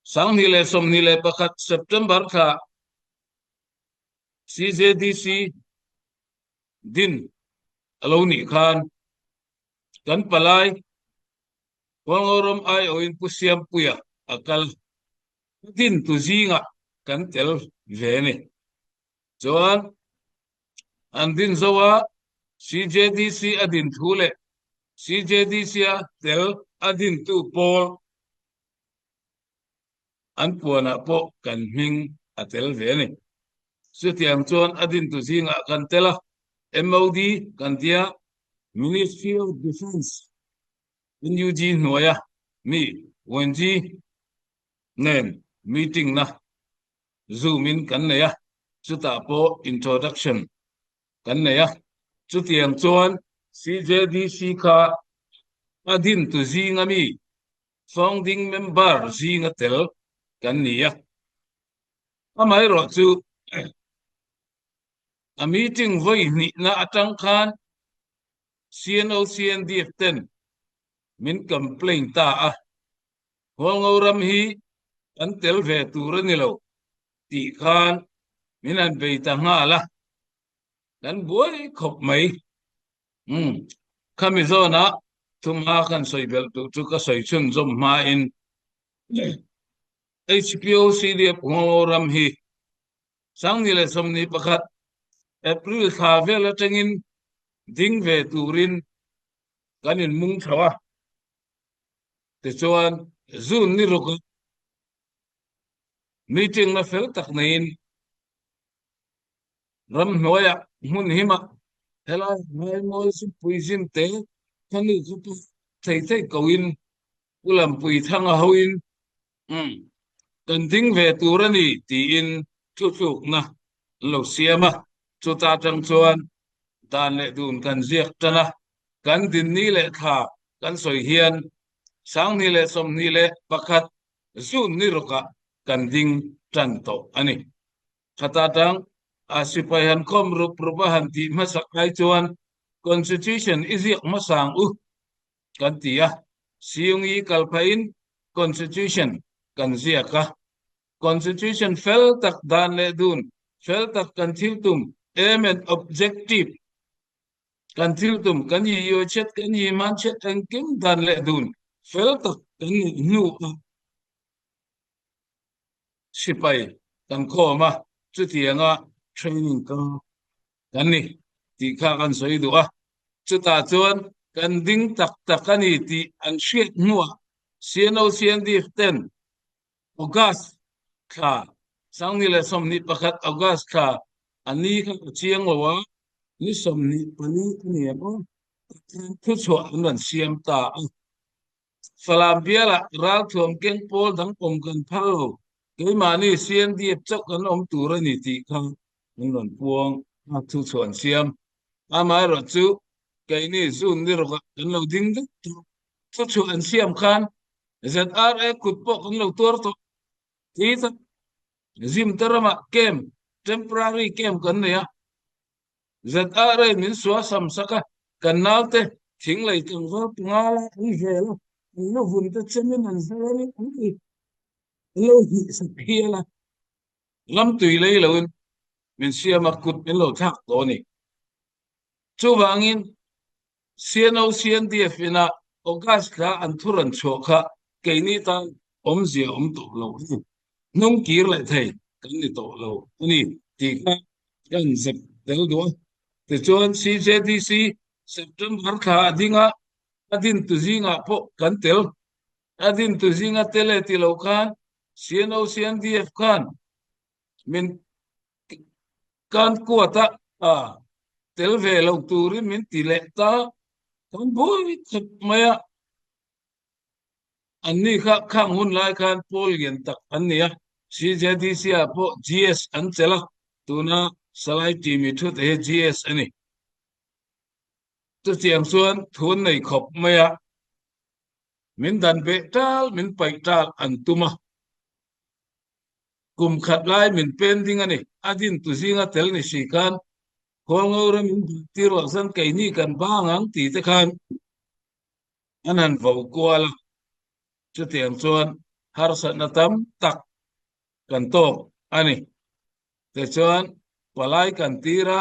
2021 September thla CJDC din a lo nih khan kan palai Kawlngoram aiawh in Pu Siampuia a kal. Din tu zingah kan tel ve ni. Chuan an din zo a CJDC a din thu le CJDC a tel a dintu pawl an puan ah pawh kan hming a tel ve a ni. Chutiang chuan a dintu zingah kan tel a, MOD kan tia Ministry of Defence NUG hnuaia mi Wenji nen meeting na Zoom in kan nei a, chutah pawh introduction kan nei a. Chutiang chuan CJDC kha a dintu zinga mi founding member zinga tel kan ni a. Amaherawh chu a meeting vawi hnihna atang khan CNO CNDF ten min complain ta a, Hualngo ram hi kan tel ve tur a ni lo tih khan min han bei ta nghal a, kan buai khawp mai. Umm, khami zawnah thumha kan sawi belh duh chu ka sawi chhunzawm hmain HPOCDF Hualngo ram hi 2021 April thla vel atangin ding ve turin kan inmung chho a. Tichuan, June ni ruk meeting na fel tak neiin ramhnuaiah hmun himah helai Ngaimawi Zupui zin te khanu chu pawh thei thei koin Pu Lampui Thanga hoin kan ding ve tur a ni tiin thutlukna an lo siam a. Chuta tang chuan dan leh dun kan ziak tan a, kan dinni leh thla kan sawi hian 2021 June ni rukah kan ding tan tawh a ni. Khata tang a sipai han khawm rup rup a han tih hmasak ai chuan Constitution i ziak hmasang u kan ti a, Siungi kal phahin Constitution kan ziak a. Constitution fel tak dan leh dun fel tak kan thil tum, aim and objective, kan thil tum, kan i iuchhet, kan i hmanchhet engkim dan leh dun fel tak kan neih hnu a sipai kan khawm a, chutianga training ka kan ni tih kha kan sawi duh a. Chutah chuan kan ding tak tak a ni tih an hriat hnuah CNO CNDF ten August thla 2021 August thla a ni kha ka chiang lo a, ni 24 a ni em aw, thuchhuah an rawn siam ta a. Falam bialah ralthuam keng pawl dang awm kan phal lo, keimahni CNDF chauh kan awm tur a ni tih kha an rawn puang a, thuchhuah an siam. Amaherawh chu keini June ni rawkah kan lo ding vek tawh. Thuchhuah an siam khan ZRA kut pawh kan lo tuar tawh. Ti tak Zimte ramah camp, temporary camp kan nei a. ZRA min sual sam sak a, kan naute thing lei tlangval panga lai an vel a, an la vun te chemin an zel in an ti an lo hnih sak hial a. Lam tui lei loin min siam a, kut min lo thlak tawh a ni. Chuvangin CNO CNDF ina August thla an thu rawn chhuah kha keini tan awmzia awm tawh lo a ni. Hnung kir leh thei kan ni tawh lo a ni tih kha kan zep tel duh a. Tichuan CJDC September thla a ding a, a din tu zingah pawh kan tel. A din tu zinga tel e ti lo khan CNO CNDF khan min kan kuata a tel ve lo turin min ti leh ta, kan buai khawp mai a. Anni kha khang hun lai khan pawl lian tak an ni a, CJDC ah pawh GS an chelh a, tuna Salai timi thu te hi GS a ni. Chutiang chuan thu an nei khawp mai a, min dan beh tal, min paih tal an tum a. Kum khat lai min pen ding a ni. A din tu zinga tel ni si khan Khualngo ram in duh tir loh chuan keini kan bang ang tih te khan an han vo kual a. Chutiang chuan. Harsatna tam tak kan tawk a ni. Tichuan palai kan tir a,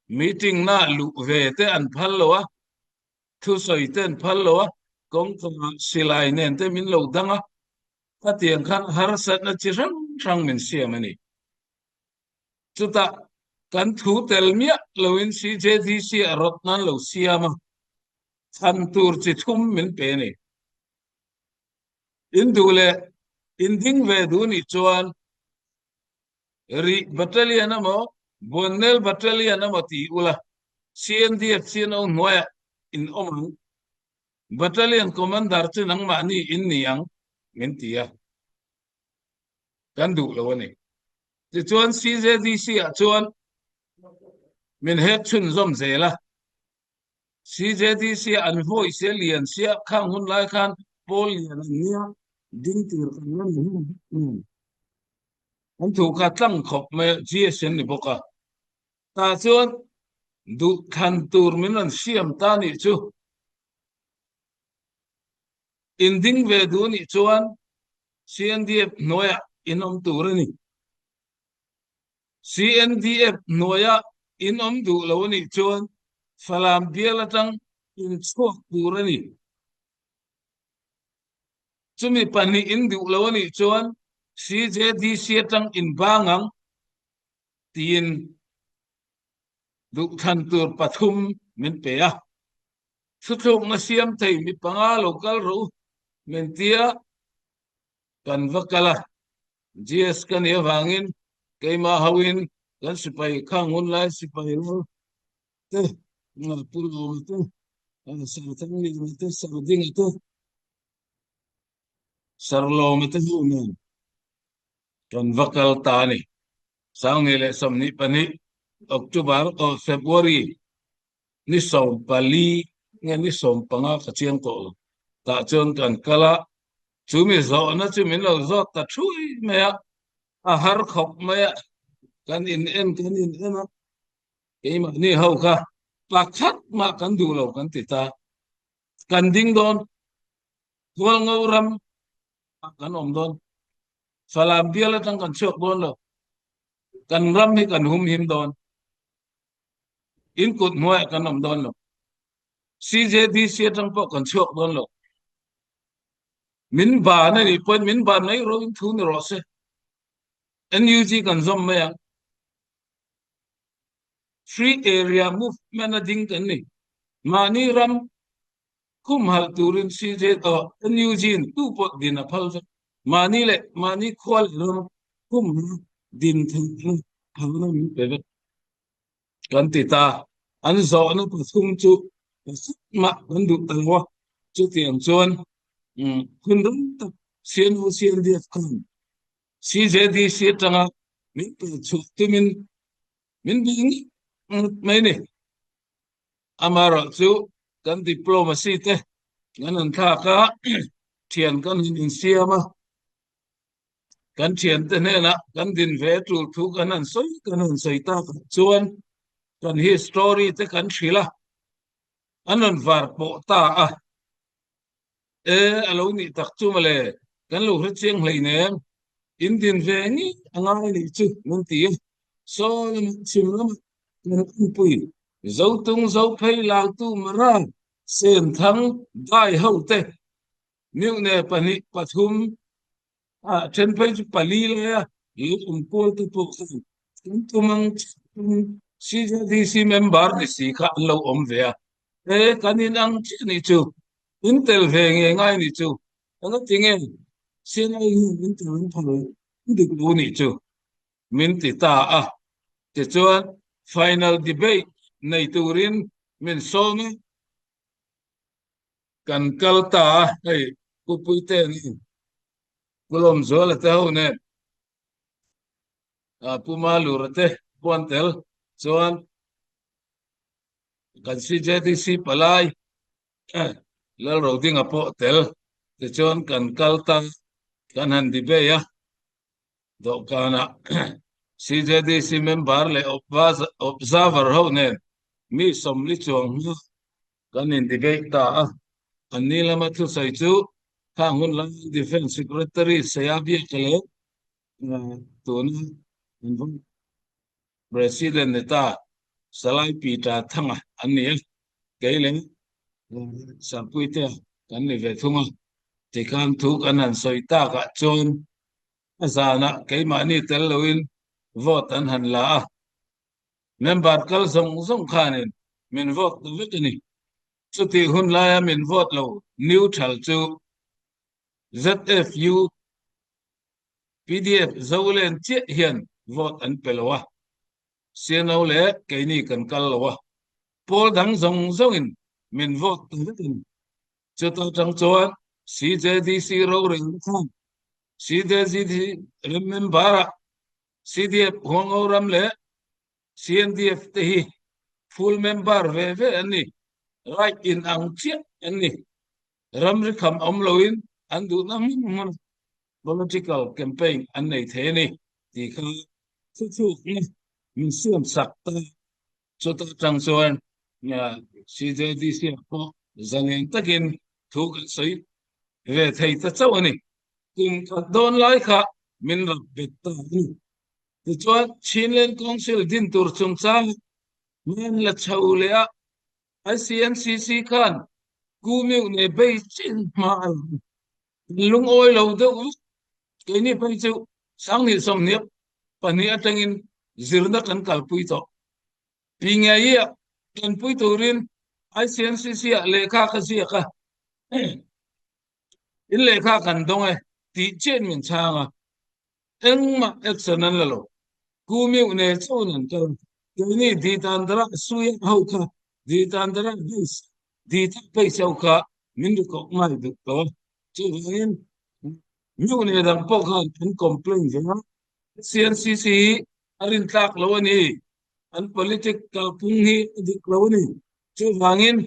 meeting na luh ve te an phal lo a, thusawi te an phal lo a, kawngkhawngah silai nen te min lo dang a, khatiang khan harsatna chi hrang hrang min siam a ni. Chutah kan thu tel miah loin CJDC a rawt nan lo siam a, chhan tur chi thum min pe a ni. In duh leh in ding ve duh nih chuan Rih Battalion emaw Buannel Battalion emaw ti ula CNDF CNO hnuaiah in awm ang. Battalion Commander chu nangmahni in ni ang min ti a. Kan duh lo a ni. Tichuan CJDC ah chuan min hek chhunzawm zel a. CJDC ah an vawi sia lian sia khang hun lai khan pawl lian an nia ding tur kan la ni hlawm bawk nen. An thu kha tlang khawp mai a, GS an ni bawk a. Tah chuan duh thlan tur min rawn siam ta nih chu. In ding ve duh nih chuan CNDF hnuaiah in awm tur a ni. CNDF hnuaiah in awm duh lo a nih chuan Falam bial atang in chhuak tur a ni. Chumi pahnih in duh lo a nih chuan CJDC atang in bang ang tiin duhthlan tur pathum min pe a. Thuthlukna siam thei mi panga lo kal rawh u min tia kan va kal a. GS ka nih avangin keimah hoin kan sipai khang hun lai sipai lal te, Pu Lawma te, Sarthangliana te, Sardinga te, Sarlawma te ho nen kan va kal ta a ni. 2022 October oh February ni 14 nge ni 15 ka chiang tawh lo. Tah chuan kan kal a, chu mi zawhna chu min lo zawt ta thui mai a, a har khawp mai a, kan in en kan in en a, keimahni ho kha pakhat mah kan duh lo kan ti ta. Kan ding dawn, Hualngo ram ah kan awm dawn, Falam bial atang kan chhuak dawn lo, kan ram hi kan humhim dawn. In kut hnuaiah kan awm dawn lo. CJDC atang pawh kan chhuak dawn lo. Min ban a nih pawhin min ban mai rawh in thu ni rawh se. NUG kan zawm mai ang. Free area movement a ding kan ni. Mahni ram Khumhalh turin CJ tawh NUG in tu pawh din a phal vek. Mahni leh mahni khua leh ram khumhalh din theihna phalna min pe vek. Kan ti ta. An zawhna pathum chu pakhat mah kan duh ta lo a. Chutiang chuan hun ram tak CNO CNDF khan CJDC atanga min pe chhuah tumin min bih ngawt ngawt mai a ni. Amaherawh chu kan diplomacy te kan han thlak a, thian kan han insiam a, kan thiante hnenah kan din ve tul thu kan han sawi kan han sawi tak ah chuan kan history te kan hrilh a, an rawn var pawh ta a. E, a lo nih tak chu mawle, kan lo hre chiang hleinem, in din ve ngei a ngai nih chu min ti a. Saw lamah chhim lamah kan awmpui, Zotung Zophei Lautu Mara Senthang Dai ho te Mihne pahnih pathum a then phei chu pali lai a lo awm kual te pawh khan kan tum ang chiah CJDC member ni si kha an lo awm ve a, he kan in ang chiah nih chu in tel ve nge ngai nih chu eng a ti nge CNI hian in tel an phal dik lo nih chu min ti ta a, tichuan final debate nei turin min sawm a. Kan kal ta a, hei Pu Puite nen, Pu Lawmzuala te ho nen, Pu Malura te puan tel chuan kan CJDC palai Lalrodinga pawh tel tichuan kan kal ta, kan han debate a, dawhkanah CJDC member leh observer ho nen mi sawmli chuang hma kan in debate ta a, an ni lama thusawi chu. Khang hun lai Defense Secretary Saya Biak le tuna President ni ta Salai Peter Thanga an ni a. Kei le Sarpuite kan ni ve thung a. Tikhan thu kan han sawi tak ah chuan a zan ah keimahni tel loin vote an han la a. Member kal zawng zawng khanin min vote ta vek a ni. Chutih hun laia min vote lo neutral chu ZFU PDF Zolen chiah hian vote an pe lo a, CNO leh keini kan kal lo a, pawl dang zawng zawngin min vote ta vek a ni. Chuta tang chuan CJDC rorelna khan CJDC ram member-ah CDF Huango ram leh CNDF te hi full member ve ve an ni, right in ang chiah an ni. Ramri kham awm loin an duhna hmun hmun political campaign an nei thei a ni tih kha thuthlukna min siam sak ta. Chuta tang chuan CJDC ah pawh zalen takin thu kan sawi ve thei ta chauh a ni. Kum khat dawn lai kha min rap bet ta a ni. Tichuan, Chinland Council din tur chungchang hman la chho leh a, ICNCC khan Ku Myu nei bei chin hma a la. Kan lungawi lo deuh vek. Keini phei chu Sanghnih 22 atangin zirna kan kalpui tawh. Pi ngei ah tanpui turin ICNCC ah lehkha ka ziak a, in lehkha kan dawng e tih chiah min chhang a. Engmah action an la lo. Ku Myu ne chuan an kal. Keini Ditandara Suya ho kha Ditandara base Dita base ho kha min ri koh ngai duh lo a. Chuvangin Myu ne dang pawh khan an complain ve a. CNCC hi a rintlak lo a ni. An politic kalphung hi a dik lo a ni. Chuvangin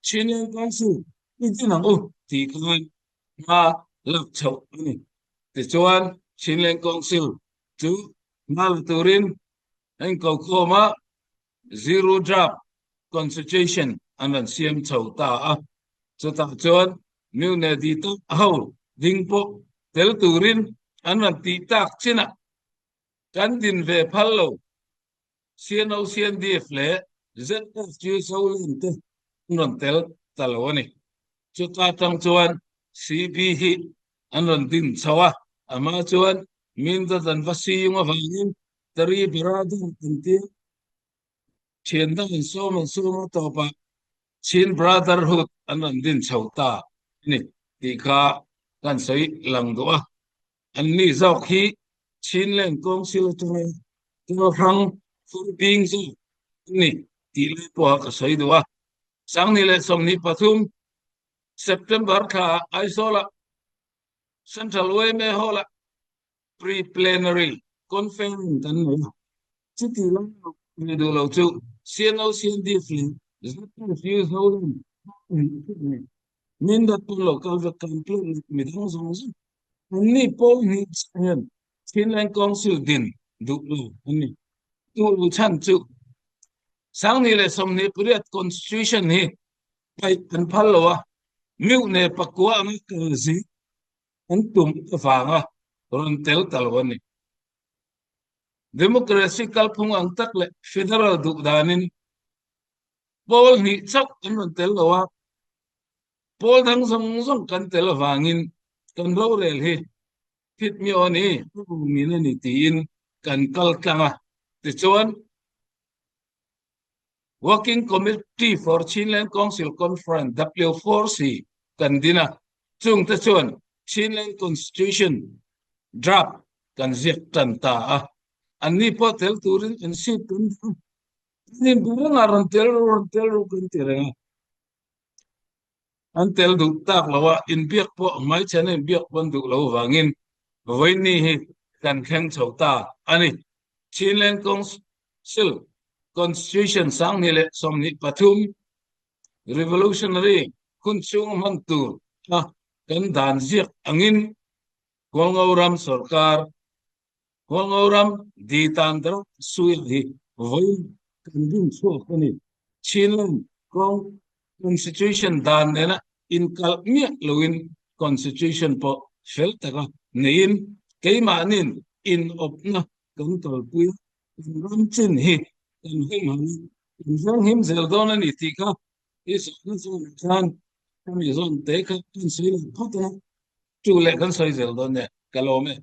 Chinland Council i din ang u tih khan hma lak chhoh a ni. Tichuan, Chinland Council chu hma la turin a inkokhawm a, Zero Draft Constitution an rawn siam chho ta a. Chutah chuan Mune di tak ho ding pawh tel turin an rawn tih tak chinah kan din ve phal lo. CNO, CNDF leh ZFG Zoland te an rawn tel ta lo a ni. Chuta tang chuan CB hi an rawn din chho a, amah chuan Mindat an va siung avangin Tari Brother an tia, thian dang an sawm an sawm a tawpah Chin Brotherhood an rawn din chho ta a ni tih kha kan sawi lang duh a. Anni zawk hi Chinland Council atanga kal hrang fur bing zawk an ni tih lai pawha ka sawi duh a. 2023 September thla ah Aizawl-ah Central yma Hall-ah Pre-Plenary Conference an nei a. Chuti lai ah ni duh lo chu CNO CNDF leh ZPFU Zoram Min dat pawn lo kal vek kan plot leh midang zawng zawng anni pawl hnih chiah hian Chinland Council din duh lo an ni. Duh lo chhan chu 2028 Constitution hi paih an phal lo a, Meuh ne pakua anga kal zing an tum avanga rawn tel ta lo a ni. Democracy kalphung ang tak leh federal duh danin Pawl hnih chauh an rawn tel lo a, pawl dang zawng zawng kan tel avangin kan rorel hi phit mi aw ni, min a ni tiin kan kal tlang a. Tichuan, Working Committee for Chinland Council Conference, W4C, kan din a, chungte chuan Chinland Constitution draft kan ziak tan ta a. Anni pawh tel turin an seat kan dah a. Ni rengah rawn tel ru rawn tel ru kan ti reng a. An tel duh tak lo a, inbiak pawh hmaichhan a inbiak pawn duh lo vangin vawiin hi kan thleng chho ta a ni. Chinland Council Constitution 2023 Revolutionary hun chhung hman tur a kan dan ziak angin Hualngo ram sorkar Hualngo ram di tan der suia hi vawiin kan din chhuak a ni. Chinland Constitution dan nena inkalh miah loin. Constitution pawh fel taka neiin keimahnin in awpna kan kalpui a, kan ram chin hi kan humhal a, kan venghim zel dawn a ni tih kha i zawhna zawnah khan ka mi zawn te kha kan sawi lo phawt a, chu leh kan sawi zel dawn nia, ka lawm e.